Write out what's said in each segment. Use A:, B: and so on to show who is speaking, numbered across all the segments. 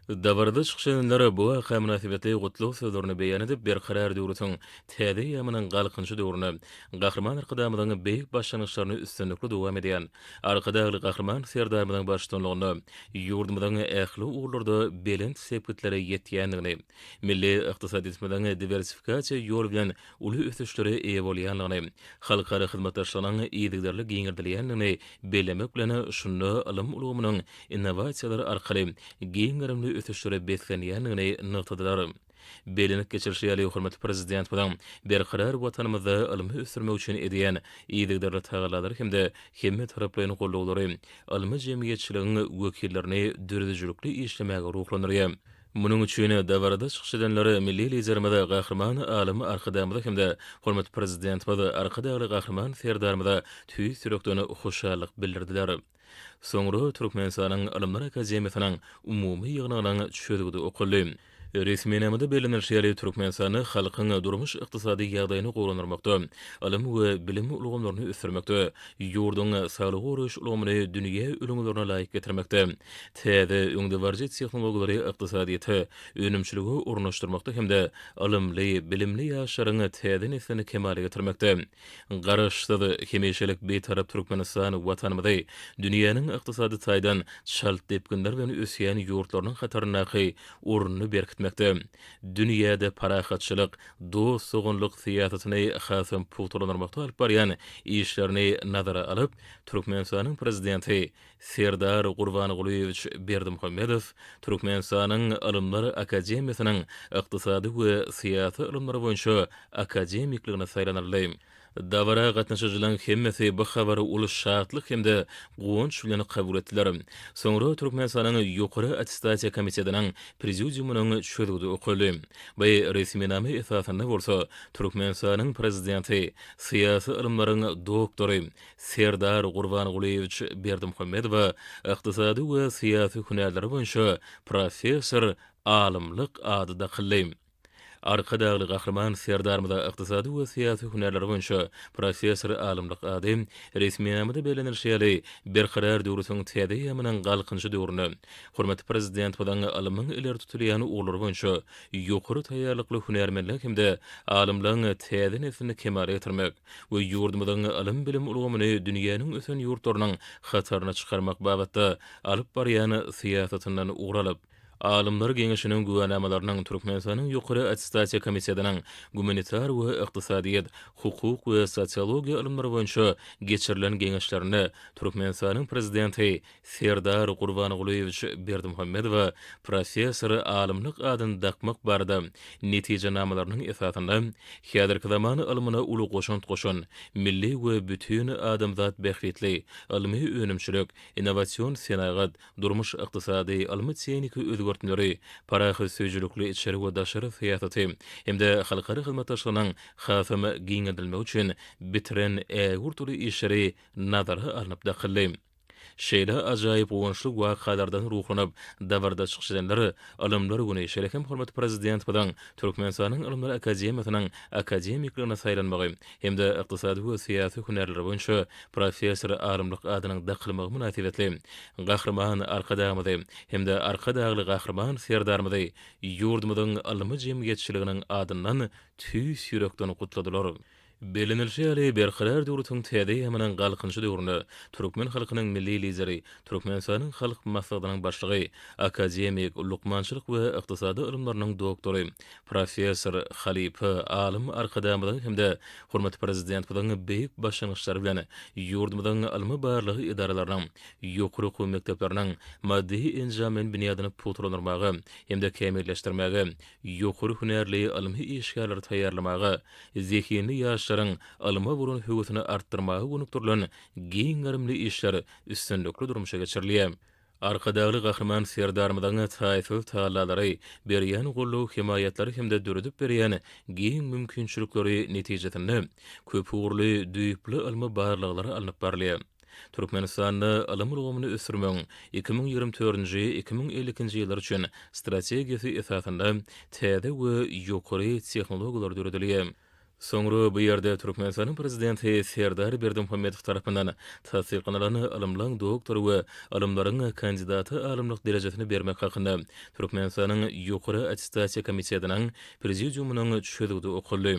A: Dabarada çykyş edenler bu waka mynasybetli gutlag sözlerini beýan edip, Berkarar döwletiň täze eýýamynyň Galkynyşy döwründe Gahryman Arkadagymyzyň beýik başlangyçlaryny üstünlikli dowam edýän Arkadagly Gahryman Serdarymyzyň baştutanlygynda ýurdumyzyň ähli ugurlarda belent sepgitlere ýetýändigini, milli ykdysadyýetimiziň diwersifikasiýa ýoly bilen uly ösüşlere eýe bolýandygyny, halkara hyzmatdaşlygynyň yzygiderli giňeldilýändigini bellemek bilen, şunda ylym ulgamynyň innowasiýalar arkaly giň gerimli ösüşlere beslenýändigini nygtadylar. Bellenip geçilişi ýaly, hormatly Prezidentimiziň berkarar Watanymyzda ylmy ösdürmek üçin edýän yzygiderli tagallalary hem-de hemmetaraplaýyn goldawlary ylmy jemgyýetçiligiň wekillerini döredijilikli işlemäge ruhlandyrýar. Munuň üçin dabarada çykyş edenler milli Liderimiz Gahryman alym Arkadagymyza hem-de hormatly Prezidentimiz Arkadagly Gahryman Serdarymyza tüýs ýürekden hoşallyk bildirdiler. Soňra Türkmenistanyň Ylymlar akademiýasynyň umumy ýygnagynyň çözgüdi okaldy. Resminamada bellenilişi ýaly, Türkmenistanda halkyň durmuş-ykdysady ýagdaýyny gowulandyrmakda, ylym we bilim ulgamlaryny ösdürmekde, ýurduň saglygy goraýyş ulgamyny dünýä ülňülerine laýyk getirmekde, täze, öňdebaryjy tehnologiýalary ykdysadyýete, önümçilige ornaşdyrmakda hem-de ylymly, bilimli ýaşlaryň täze neslini kemala getirmekde, Garaşsyz, hemişelik Bitarap Türkmenistan Watanymyzy dünýäniň ykdysady taýdan çalt depginler bilen ösýän ýurtlarynyň hataryndaky ornuny berkitmekde, dünýäde parahatçylyk, dost-doganlyk syýasatyny hasam pugtalandyrmakda alyp barýan işlerini nazara alyp, Türkmenistanyň Prezidenti Serdar Gurbangulyýewiç Berdimuhamedow Türkmenistanyň Ylymlar akademiýasynyň ykdysady we syýasy ylymlar boýunça akademikligine saýlanyldy. Dabara gatnaşyjylaryň hemmesi bu habary uly şatlyk hem-de guwanç bilen kabul etdiler. Soňra Türkmenistanyň Ýokary attestasiýa komitetiniň Prezidiumynyň çözgüdi okaldy. Bu resminama esasynda bolsa Türkmenistanyň Prezidenti, syýasy ylymlaryň doktory, Serdar Gurbangulyýewiç Berdimuhamedowa ykdysady we syýasy hünärleri boýunça professor alymlyk ady dakyldy. Arkadagly Gahryman Serdarymyza ykdysady we syýasy hünärleri boýunça professor alymlyk ady, resminamada bellenilişi ýaly, Berkarar döwletiň täze eýýamynyň Galkynyşy döwründe hormatly Prezidentimiziň ylmyň ileri tutulýan ugurlary boýunça ýokary taýýarlykly hünärmenleň hem-de alymlaryň täze neslini kemala getirmek, we ýurdumyzyň ylym-bilim ulgamyny dünýäniň ösen ýurtlarynyň hataryna çykarmak babatda alyp barýan syýasatyndan ugur alyp, Alymlar geňeşiniň güwänamalarynyň Türkmenistanyň Ýokary attestasiýa komitetiniň gumanitar we ykdysadyýet, hukuk we sosiologiýa ylymlary boýunça geçirilen geňeşlerinde Türkmenistanyň Prezidenti Serdar Gurbangulyýewiç Berdimuhamedowa professor alymlyk adyny dakmak barada netijenamalarynyň esasynda häzirki zaman ylmyna uly goşant goşan, milli we bütin adamzat bähbitli ylmy-önümçilik, innowasion senagat, durmuş-ykdysady, ylmy-tehniki özgertmeleri, parahatsöýüjilikli içeri we daşary syýasaty hem-de halkara hyzmatdaşlygynyň hasam giňeldilmegi üçin bitiren ägirt uly işleri nazara alnyp dakyldy. Şeýle ajaýyp guwançly wakalardan ruhlanyp, dabarada çykyş edenler Ylymlar güni, şeýle hem hormatly Prezidentimiziň Türkmenistanyň Ylymlar akademiýasynyň akademikligine saýlanmagy hem-de ykdysady we syýasy hünärler boýunça professor alymlyk adynyň dakylmagy mynasybetli Gahryman Arkadagymyzy hem-de Arkadagly Gahryman Serdarymyzy ýurdumyzyň ylmy jemgyýetçiliginiň adyndan tüýs ýürekden gutladylar. Bellenilişi ýaly, Berkarar döwletiň täze eýýamynyň Galkynyşy döwründe türkmen halkynyň Milli Lideri, Türkmenistanyň Halk Maslahatynyň Başlygy, akademik, lukmançylyk we ykdysady ylymlarynyň doktory, professor, halypa, alym Arkadagymyzyň hem-de hormatly Prezidentimiziň beýik başlangyçlary bilen ýurdumyzyň ylmy-barlag edaralarynyň, ýokary okuw mekdepleriniň maddy-enjamlaýyn binýadyny pugtalandyrmaga hem-de kämilleşdirmäge, ýokary hünärli ylmy işgärleri taýýarlamaga, zehinli ýaşlaryň ylma bolan höwesini artdyrmaga gönükdirilen giň gerimli işler üstünlikli durmuşa geçirilýär. Arkadagly Gahryman Serdarymyzyň taýsyz tagallalary, berýän goldaw-hemaýatlary hem-de döredip berýän giň mümkinçilikleri netijesinde köpugurly düýpli ylmy barlaglar alnyp barylýar. Türkmenistanda ylym ulgamyny ösdürmegiň 2024-nji, 2052-nji ýyllar üçin Strategiýasy esasynda täze we ýokary tehnologiýalar döredilýär. Soňra bu ýerde Türkmenistanyň Prezidenti Serdar Berdimuhamedow tarapyndan tassyklanylan ylymlaň doktory we ylymlaryň kandidaty alymlyk derejesini bermek hakynda Türkmenistanyň Ýokary attestasiýa komitetiniň Prezidiumynyň çözgüdi okaldy.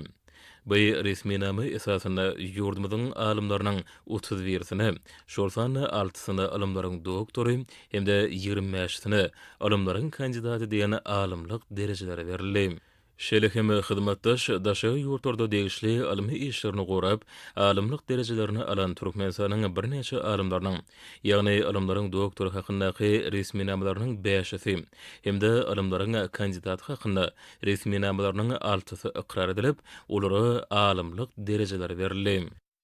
A: Bu resminama esasynda ýurdumyzyň alymlarynyň 31-sine, şol sanda altysyna ylymlaryň doktory hem-de 25-sine ylymlaryň kandidaty diýen alymlyk derejeleri berildi. Şeýle hem hyzmatdaş daşary ýurtlarda degişli ylmy işlerini gorap, alymlyk derejelerini alan Türkmenistanyň birnäçe alymlarynyň, ýagny ylymlaryň doktory hakyndaky resminamalarynyň bäşisi hem-de ylymlaryň kandidaty hakynda resminamalarynyň altysy ykrar edilip, olara alymlyk derejeleri berildi.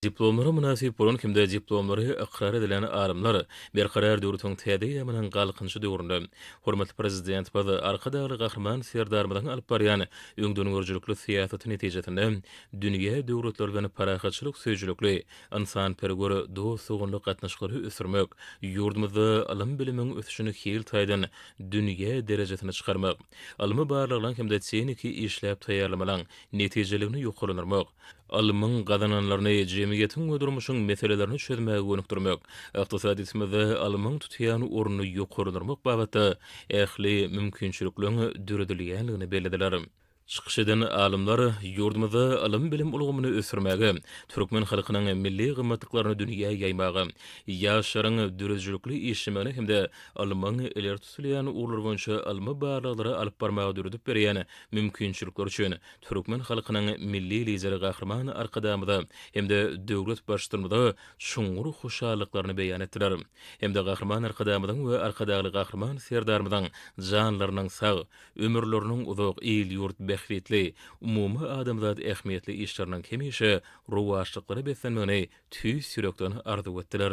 A: Diplomlara mynasyp bolan hem-de diplomlary ykrar edilen alymlar Berkarar döwletiň täze eýýamynyň Galkynyşy döwründe hormatly Prezidentimiz Arkadagly Gahryman Serdarymyzyň alyp barýan öňdengörüjilikli syýasaty netijesinde dünýä döwletleri bilen parahatçylyk söýüjilikli, ynsanperwer, dost-doganlyk gatnaşyklary ösdürmek, ýurdumyzda ylym-bilimiň ösüşini hil taýdan dünýä derejesine çykarmak, ylmy barlaglaryň hem-de tehniki işläp taýýarlamalaryň netijeligini ýokarlandyrmak, Ylmyň gazananlaryny jemgyýetiň we durmuşyň meselelerini çözmäge gönükdirmek, ykdysadyýetimizde ylmyň tutýan ornuny ýokarlandyrmak babatda ähli mümkinçilikleriň döredilýändigini bellediler. Çykyş eden alymlar ýurdumyzda ylym-bilim ulgamyny ösdürmäge, türkmen halkynyň milli gymmatlyklaryny dünýä ýaýmaga, ýaşlaryň döredijilikli işlemegine hem-de ylmyň ileri tutulýan ugurlary boýunça ylmy barlaglary alyp barmaga döredip berýän mümkinçilikler üçin Türkmen halkynyň Milli Lideri Gahryman Arkadagymyza hem-de döwlet Baştutanymyza çuňňur hoşallyklaryny beýan etdiler hem-de Gahryman Arkadagymyzyň we Arkadagly Gahryman Serdarymyzyň janlarynyň sag, ömürleriniň uzak, il-ýurt bähbitli, umumy adamzat ähmiýetli işleriniň hemişe rowaçlyklara beslenmegini tüýs ýürekden arzuw etdiler.